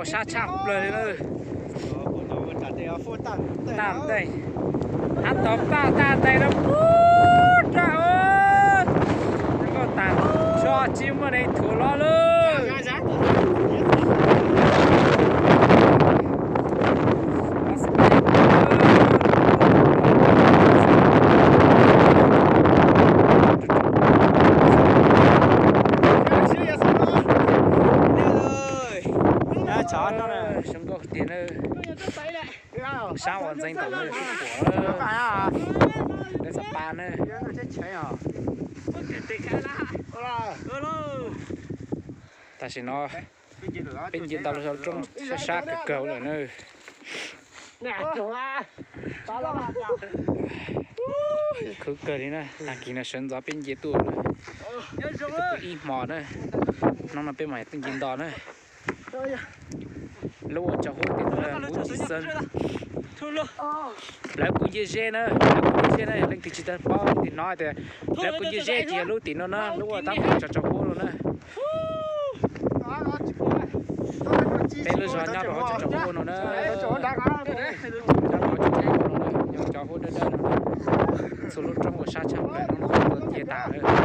Sab tshaj plaws li na. Tag ntais, hab tog paj tag ntais no puag rau nkauj tas, tso tsis muaj neeg thuam los lawm. Zoo nkauj tiag na. Sab uas ntxeev tom no yog sub puam, lawv xav pa na. Tam sim no peb nce ntau lub roob sab sab kawg kawg lawm na. Khwv kawg li na, tag kis no sawv ntxov peb nce tuaj na. Peb tuaj ib hmo na, hnub no peb mam tuaj nce nto na. Lub uas tsaus huab tim no lub Txiv Xeeb. Lawv kuj nce ze na, lawv kuj nce ze na, leej twg tsis tau paub tim no tias lawv kuj nce ze ces yog lub tim no na, lub uas tab tom tsaus tsaus huab no na. Peb lub zos nyob rau hauv tsaus tsaus huab no na. Nyob rau hauv tsaus tsaus huab no na, nyob cov huab dawb dawb no na. Txhua lub roob uas sab tshaj plaws no tuaj nce tas lawm.